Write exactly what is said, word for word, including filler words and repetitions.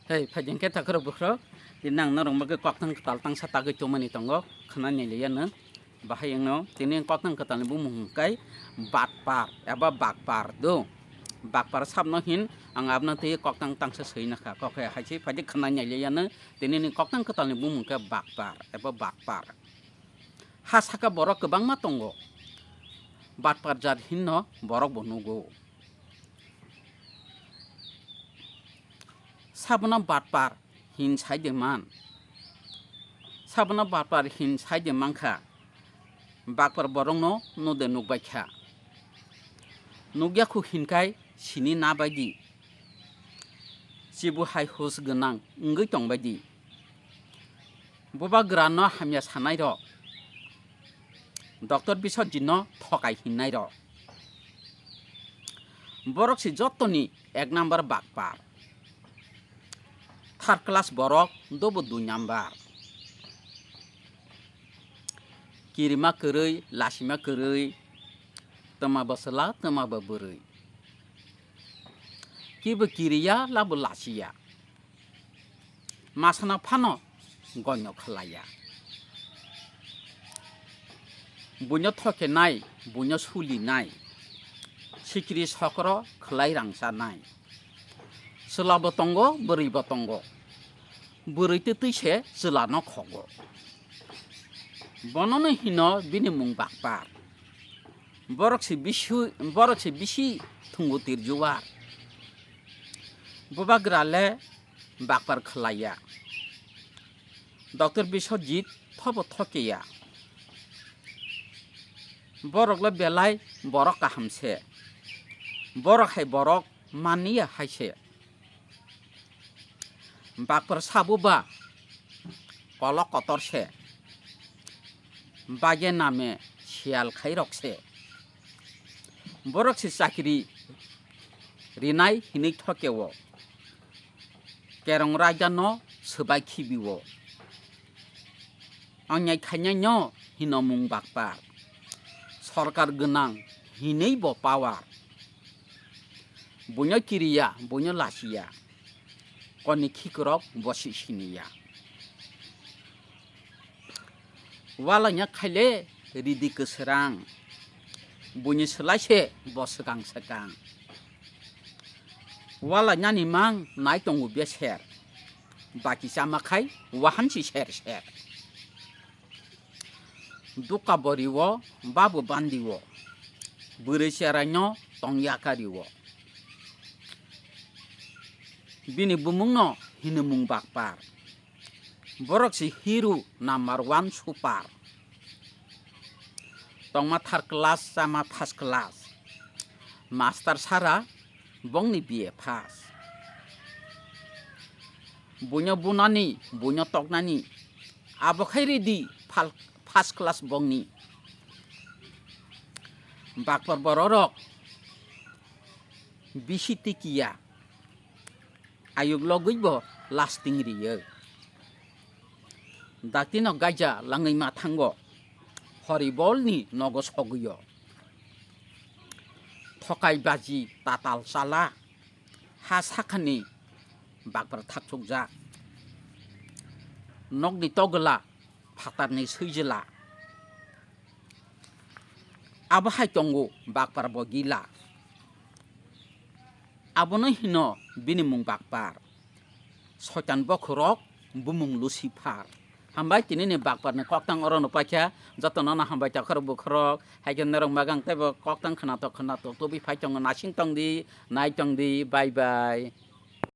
Hei, phaijeng khe takhorok bwkhorok, tini ang norok bagwi koktang kwtal tangsa tagwi tongmani tongo, khwnani liya nw. Bahai wngno tini koktang kwtalni bumung hwnkhe batpar eba bakpar do. Bakpar sabno hin ang abno twi koktang tangsa swi nakha, kok hai hai se phaidi khwnani liya nw. Tini ni koktang kwtalni bumung khe bakpar eba bakpar. Ha saka borok kwbangma tongo, batpar jat hinno borok bo nugo. Sabono batpar hin sai de man. Sabono batpar hin sai de mankha. Bakpar borokno nude nukbaikha. Nukya khu hinkai sini na baidi. Chibu hai hus gwnang wngwi tongbaidi. Bubagrano hamya sanairok, Doctor Biswajitno thokai hinnairok. Borok se jottoni ek number bakpar. Third class borok dobo dui number. Kirima kwrwi, lasima kwrwi, twma bo chwla, twma bo bwrwi. Kibo kiriya, labo lasiya. Masana phano gonyo khlaiya. Buino thokenai, buino sulinai. Sikri sokro khlai rangsanai. Chwla bo tongo, bwrwi bo tongo. Bwrwi twi twi se chwla no khogo. Bono no hino bini mung bakpar. Borok se bisi, borok se bisi thungu tir juwar. Bubagra le bakpar khlaiya. Doctor Biswajit thobo thokeya. Borok le belai borok kaham se. Borok hai borok mania hai se. Bakpar sabo ba kolok kotor se, bage name siyal khai rok se. Borok se chakri rinai hinwi thokeo, kerong raida no swbai khibi o. Onyai khainai no hino mung bakpar. Sorkar gwnang hinwi bo power. Buino kiriya, buino lasiya. Koni khikrok bo si siniya. Walaina khaile ridi kwswrang. Buini swlai se bo swkang swkang. Walainani mang nai tongo beser. Baki chama khai wahan si ser ser. Duka boriwo, babu bandiwo. Bwrwi cheraino tong yakario. Bini bumungno hinwi mung bakpar. Borok si hero number one super. Tongma third class, chama first class. Master sara bongni B A pass. Buino bunani, buino toknani. Abo khai ridi phal-, first class bongni. Bakpar bororok bisi tikiya. Ayuk logwi bo lasting riyo. Dakti no gaija langwi ma thango. Hori bolni nogo sogwi o. Thokai baji tatal chala. Ha sakhani bakpar thakchukjak. Nokni togwla phatarni swijla. Abo hai tongo bakpar bo gila. Abono hino bini mung bakpar. Soitan bokhorok bumung Lucifer. Hambai tini ni bakpar ni koktang oro no paikha. Joto no hambai takhor bukhorok. Hai khe norok magang tei bo koktang khwnatok khwnatok tubui phai tongo, nasing tong di, nai tong di. Bye bye.